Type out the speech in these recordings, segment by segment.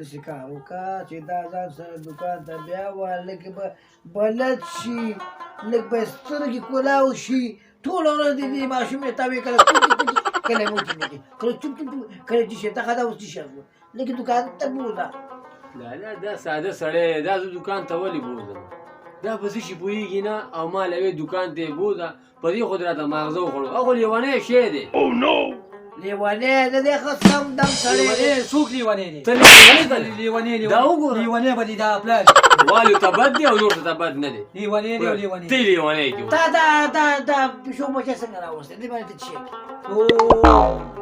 داسې کار وکړه چې دا ځان سره دوکان ته بیا وه، لږ به بلد شي، لږ به یې سترګې کولاو شي. ټوله ورځ دې دې ماشومې ته وې، کله کوټي کوټي، کله موټي موټي، کله چوپ چوپ چوپ، کله چې شي دغه دا اوس څه شی شو، لږ دوکان ته بوځه. لالا دا ساده سړی دی، دا زه دوکان ته ولې بوځم؟ دا په څه شي پوهېږي نه، او ما له وې دوکان ته یې بوځه، په دې خو دې راته ماغزه وخوړو. هغه خو لیونی شی دی. لیونی نه دی، ښه سم دم سړی دی. لیونی څوک لیونی دی؟ ته لیونی ته لیونی دا وګوره. لیونی به دې دا پلار والو ته بد دی او نور ته بد نه دی. لیونی دی او لیونی ته لیونی کې تا دا دا دا پیشو بچی څنګه راوستی؟ دې باندې ته څه کوې؟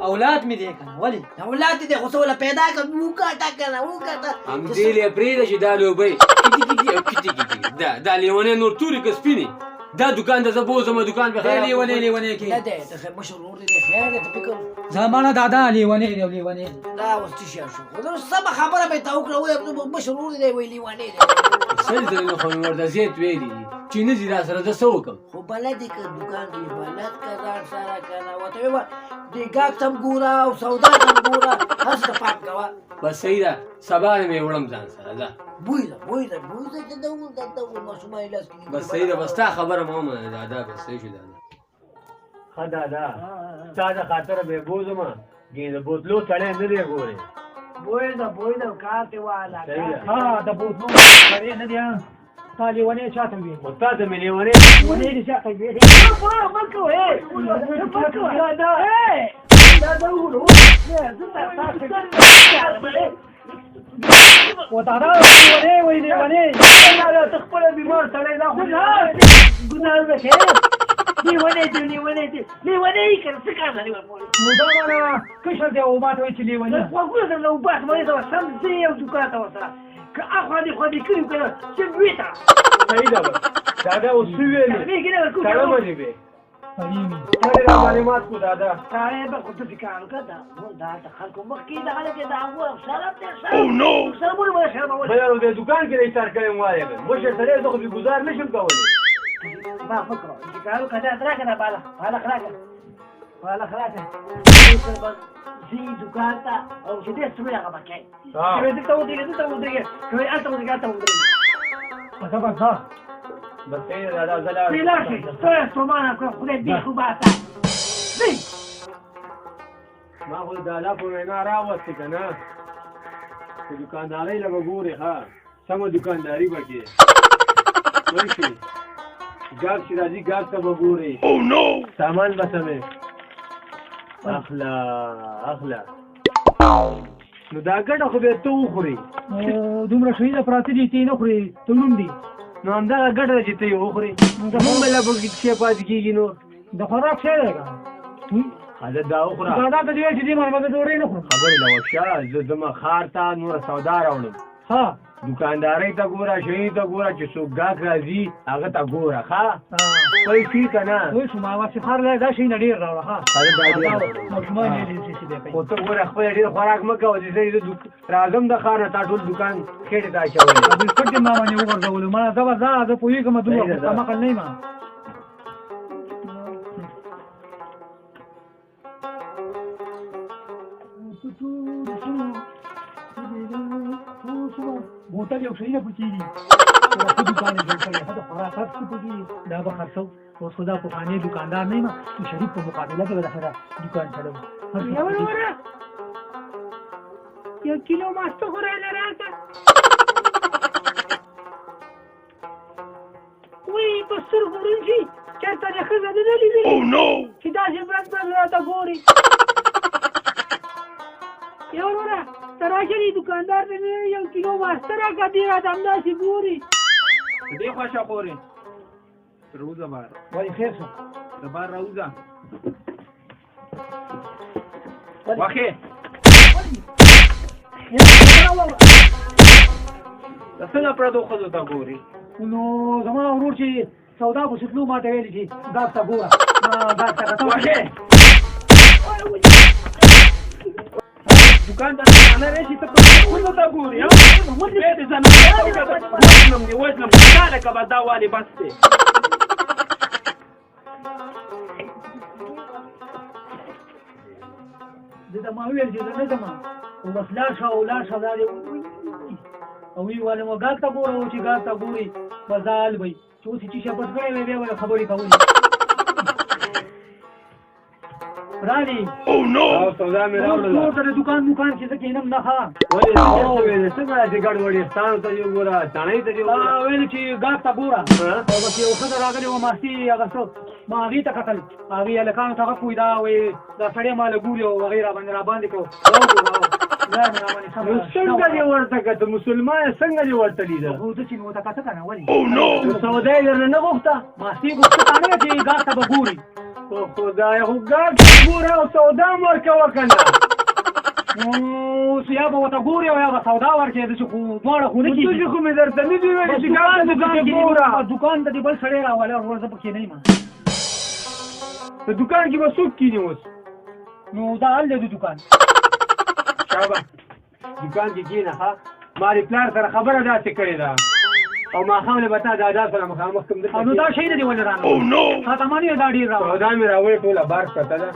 اولاد مې دی که نه؟ ولې اولاد دې خو څه وله پیدا کړه، وګټه که نه وګټه. همدې له پرېږده چې دا لوبۍ کیتي کیتي او کیتي کیتي، دا دا لیونی نور توري که سپینې، دا دوکان ته زه بوځم، دوکان به دی خراب. لیونی لیونی کې نه دی، د مشر ورور دې دی، خیر دی، ته فکر زمانه دادا لیونی دی او لیونی دی. دا اوس څه شی شو؟ خو نو سمه خبره مې ته وکړه، وایي مشر ورور دې دی، وایي لیونی دی. سل ځلې خو مې ورته زیات ویلي دي چې نه ځي را سره، زه څه وکړم؟ خو بلد یې که دوکان کې بلد که ځان سره که نه، ورته وایه دې ګاک ته هم ګوره او سودا ته هم ګوره، هر څه ته پام کوه. بس صحیح ده، سبا نه مې وړم ځان سره ځه. بوی ده بوی ده بوی ده چې دا دا دا ماشومان یې لاس کې. بس صحیح ده، بس تا خبره مې ومنله دادا، بس صحیح شو دادا. ښه دادا، ستا د خاطره به یې بوځم، ګینې د بوتلو سړی نه دی ګورې. بوی ده بوی ده، کار ته واله. صحیح ده. ها د بوتلو سړی نه دی. تا لیونی چاته ویلي؟ خو تا ته مې لیونی لیونی دې چاته ویلي؟ مه کوه، مه کوه دادا، دادا وګوره، زه تا و دادا لیونی وایي لیونی. دادا ته خپله بیمار سړی، دا خو ګناه ده. لیونی دی لیونی دی لیونی یې که نه، څه کار لري ورپورې؟ نو دا معنا کشر دی او ماته وایي چې لیونی. غوږونه درله وباسم، مې سم ځې یو دوکان ته ورسره که اخوا دې خوا دې کړي که نه چې وې ته. صحیح ده، بس دادا اوس څه ویلې؟ تړمه دې بې سړی را باندې مات کړو دادا. سړی به خو داسې کار وکړه، دا دا د خلکو مخکې د خلک دا شرم دی، شرم شرمونه به شرمول. بله نو د دوکان کې د ایسار کړی وایې به مشر سړی زه خو بې ګوزار نه شم کولی. ما مه کوه چې کار وکړه، دا راکړه، دا بالښت بالښت راکړه، بالښت راکړه. ځي دوکان ته او چې دې څه وایي هغه به کوې، چې وایي دلته ودرېږه دلته ودرېږه، چې وایي هلته ودرېږه هلته ودرېږه. ځه بس ځه. بس صحیح ده دادا، زه لاړم. ځې لاړ شئ، ستړی ستومانه کړم، خدای بېخ وباسه. ځئ. ما خو د دادا په وینا راوستې که نه، په دوکاندارۍ له به ګورې، ښه سمه دوکانداري به کې پوه شوې، ګاک چې راځي ګاک ته به ګورې، سامان به سمې اخله اخله. نو دا ګټه خو بیا ته وخورې. دومره شیونه پراته دي، ته یې نه خورې، ته ړوند دي. نو همدغه ګټه ده چې ته یې وخورې، مونږ به لا پکې څه پاتې کېږي نور؟ د خوراک شی دی که نه دا وخوره. دا ته دې ویل چې دې باندې به ډوډۍ نه خورم. خبرې له وکشه، زه ځم ښار ته نوره سودا راوړم. ها دوکاندارۍ ته ګوره، شیانو ته ګوره، چې څوک ګاک راځي هغه ته ګوره. ښه پوه شوې که نه؟ پوه شوم. هغه چې ښار له دا شیونه ډېر راوړه. ښه ماشومان یې ډېر څه بیا کوي. خو ته ګوره خپله ډېر خوراک مه کوه، چې زه راځم د ښار نه تا ټول دوکان خېټې ته اچولی. بسکټ دې ما باندې وغورځولو. ما زه به ځه، زه پوهېږم، دومره خو کمعقل نه یم. بوتل یو شی نه پکې دي، ښه دوکان یې جوړ کړی، ښه د خوراک هر څه پکې دي، دا به خرڅوم. اوس خو دا پخوانی دوکاندار نه یم چې شریف په مقابله کې به درسره دوکان چلوم. وروره یو کیلو ماسته خو راله راکړه. وی په سترګو ړوند شي، چېرته دې ښځه نه ده لیدلې چې داسې بد بد راته ګوري؟ یو وروره ته راشه دې دوکاندار ته مې یو کیلو ماسته راکړه، دی راته همداسې ګوري. دې خوښه خورې راوځه بار. ولې خیر شو؟ د بار راوځه واخې. د څه نه پردو ښځو ته ګوري؟ نو زما ورور چې سودا پسې تلو ما ته ویلي چې ګاک ته ګوره، ګاک ته کتل. واخې دوکان ته نه راشي، ته په ښځو ته ګوري؟ ها بیا دې زنانه وژنم، دې وژنم تا لکه به دا والې بس دی. زه ته ما وویل چې زه نه ځم. او بس لاړ شه او لاړ شه دا دی او ویې ویل مو ګاک ته ګوره، او چې ګاک ته ګوري بس دا حال به وي چې اوس یې چې شپټ کړی وی بیا به یې خبرې کولې. رالی او سودا مې راوړله. کور ته د دوکان دوکان کې زه کښېنم نه. ښه ولې څه ویلې؟ څنګه داسې ګډوډ ویښتانو ته دې وګوره، تڼۍ ته دې وګوره. ویل چې ګاک ته ګوره. او بس یو ښځه راغلې وه، ماستي یې اخیسته، ما هغې ته کتل، هغې هلکانو ته غږ وایي دا وایي دا سړی ما له ګوري او هغې راباندې کړو. دا مې راباندې نو څنګه دې ورته کته؟ مسلمان څنګه دې ورته لیده؟ خو زه چې مې ورته کته که نه ولې نو سودا یې درنه نه غوښته؟ ماستي غوښته که نه چې ګاک ته به ګوري. او خدای خو ګاک ته ګوره او سودا هم ورکوه که نه. نو اوس یا به ورته ګوري او یا به سودا ورکړي، داسې خو دواړه خو نه نو کېږي. څه خو مې درته نه دي ویلي چې ګاک ته دوکان دې کې ګوره. دوکان ته دې بل سړی راوله وروره، زه پکې نه یم. په دوکان کې به څوک کښېني اوس؟ نو دا حال دی د دوکان. شابه دوکان کې کښېنه. ښه ما دې پلار سره خبره داسې کړې ده او ماښام له به تا دادا سره مخامخ کړم دلته. نو دا شی نه دی ولې رانه؟ تا ته ما نه دا ډېر راوړه. سودا مې راوړې ټوله بار پرته ده.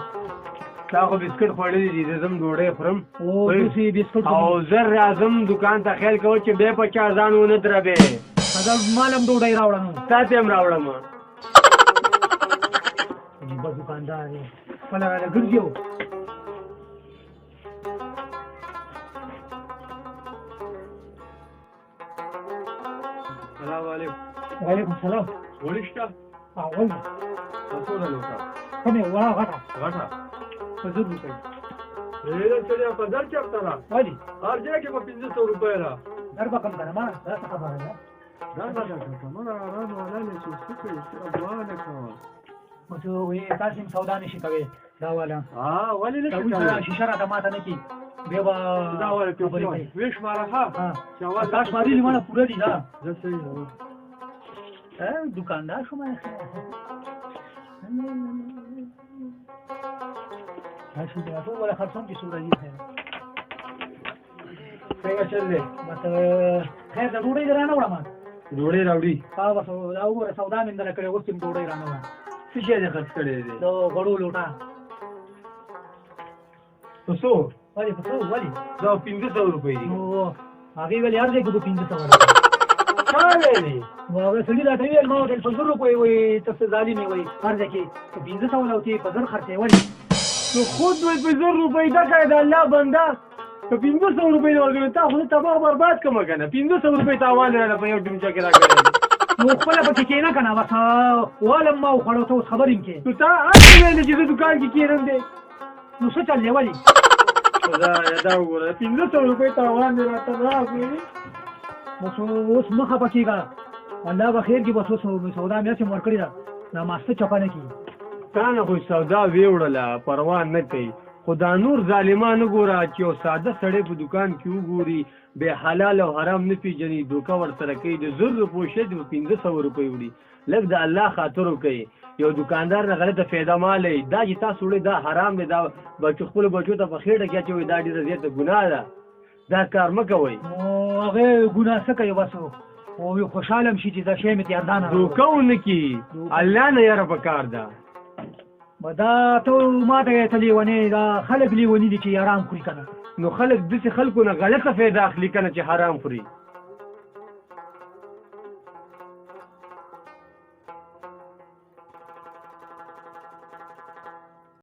تا خو بسکټ خوړلي دي، زه ځم ډوډۍ خورم. او داسې بسکټ او زر راځم دوکان ته. خیال کوه چې بیا په چا ځان ونه دربې. دا مال هم ډوډۍ راوړه نو. تا ته هم راوړم. عجیبه دوکاندار دی، خپله راله ګرځي. او سلام علیکم. وعلیکم سلام. غوړي شته؟ اول په څو ده لوټه؟ کومې وړه غټه؟ غټه. په 1000 روپۍ. ډېره سړیه په 1000 چېرته ده؟ ولې؟ هر ځای کې په 500 روپۍ ده. در به کم که نه؟ ما دا څه خبره ده؟ دا نه آرام والا نه چې څه کوي، څه افغانه کوه. اوس وایي تاسې هم سودا نه شي کوی دا والا. ها ولې نه شي تربوز کولی؟ شیشه راته ماته نه کړي بیا به دا والا خبرې کوي. ویې شماره ښه ها چې اول تا شمارلي مانه پوره دي دا. زه صحیح یم. دوکاندار شوم. هاشي دا ټول ولا خرڅوم چې څومره دي. خیر. څنګه چل دی؟ بس خیر د ډوډۍ دې رانه وړه ما. ډوډۍ راوړي. ها بس دا وګوره سودا مې درله کړې، اوس هم ډوډۍ رانه وړه. څه شی دې خرڅ کړی دی؟ د غوړو لوټه. په څو؟ ولې په څو ولې؟ دا 500 روپۍ دي. نو هغې ویل هر ځای کې په 500. چا ویلي؟ نو هغه سړي راته وویل، ما ورته په 1000 روپۍ وایي ته څه ظالم یې، وایي هر ځای کې په 500 او ته په 1000 خرڅوې ولې؟ نو خود وایي په 1000 روپۍ دا کړی د الله بنده په 500 روپۍ دې ورکړې، تا خو زه تباه برباد کړم که نه؟ 500 روپۍ تاوان دې راله په یو ډومچه کې راکړی. نو خپله پکې کښېنه که نه، بس والم ما وخوړو، ته اوس خبر یم کې. نو تا هسې ویلې چې زه دوکان کې کښېنم دی. نو څه چل دی ولې؟ خدایه دا وګوره 500 روپۍ تاوان دې راته راکړې. بس اوس مه خفه کېږه، الله به خیر کړي. بس اوس سودا مې هسې هم ورکړې ده، دا ماسته چپه نه کېږي. تا نه خو سودا ویوړله پروا نه کوي، خو دا نور ظالمان وګوره چې یو ساده سړی په دوکان کې وګوري بې حلال او حرام نه پیژني، دوکه ورسره کوي، د 1000 روپو شی دې په 500 روپۍ وړي. لږ د الله خاطر وکړئ، یو دوکاندار نه غلطه فایده مه لئ. دا چې تاسو وړئ دا حرام دی، دا بچو خپلو بچو ته په خېټه کې اچوئ، دا ډېره زیاته ګناه ده، دا کار مه کوئ. نو هغې ګناه څه کوي؟ بس او یو خوشحاله هم شي چې دا شی مې ترې ارزانه راوړو. دوکه ونه کړي، الله نه یاره پکار ده. دا ته ما ته ته لیونی، دا خلک لیوني دي چې حرام خوري که نه. نو خلک داسې خلکو نه غلطه فایده اخلي که نه چې حرام خوري.